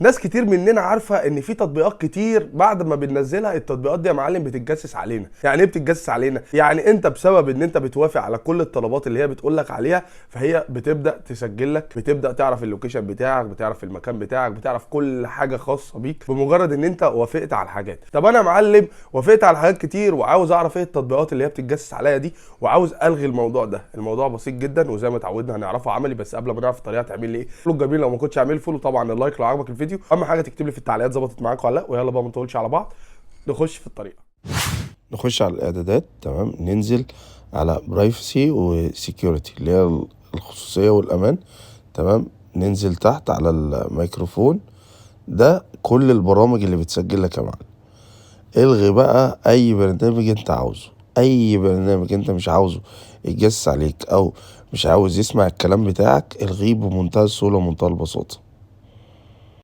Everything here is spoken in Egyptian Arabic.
ناس كتير مننا عارفه ان في تطبيقات كتير بعد ما بننزلها التطبيقات دي يا معلم بتتجسس علينا. يعني ايه بتتجسس علينا؟ يعني انت بسبب ان انت بتوافق على كل الطلبات اللي هي بتقول لك عليها، فهي بتبدا تسجل لك، بتبدا تعرف ال location بتاعك، بتعرف المكان بتاعك، بتعرف كل حاجة خاصة بيك بمجرد ان انت وافقت على الحاجات. طب انا يا معلم وافقت على حاجات كتير وعاوز اعرف ايه التطبيقات اللي هي بتتجسس عليا دي، وعاوز الغي الموضوع ده. الموضوع بسيط جدا وزي ما اتعودنا هنعرفه عملي، بس قبل ما نعرف الطريقة تعمل لي ايه، follow الجميل لو ما كنتش عامل follow، طبعا ال like لو عجبك الفيديو، اهم حاجة تكتب لي في التعليقات ظبطت معاك ولا لا. ويلا بقى ما نطولش على بعض، نخش في الطريقة. نخش على الاعدادات، تمام، ننزل على privacy و security اللي هي الخصوصية والامان، تمام. ننزل تحت على الميكروفون، ده كل البرامج اللي بتسجل لك يا معلم. الغي بقى اي برنامج انت عاوزه، اي برنامج انت مش عاوزه يتجسس عليك او مش عاوز يسمع الكلام بتاعك، الغيه بمنتهى السهولة ومنتهى البساطة.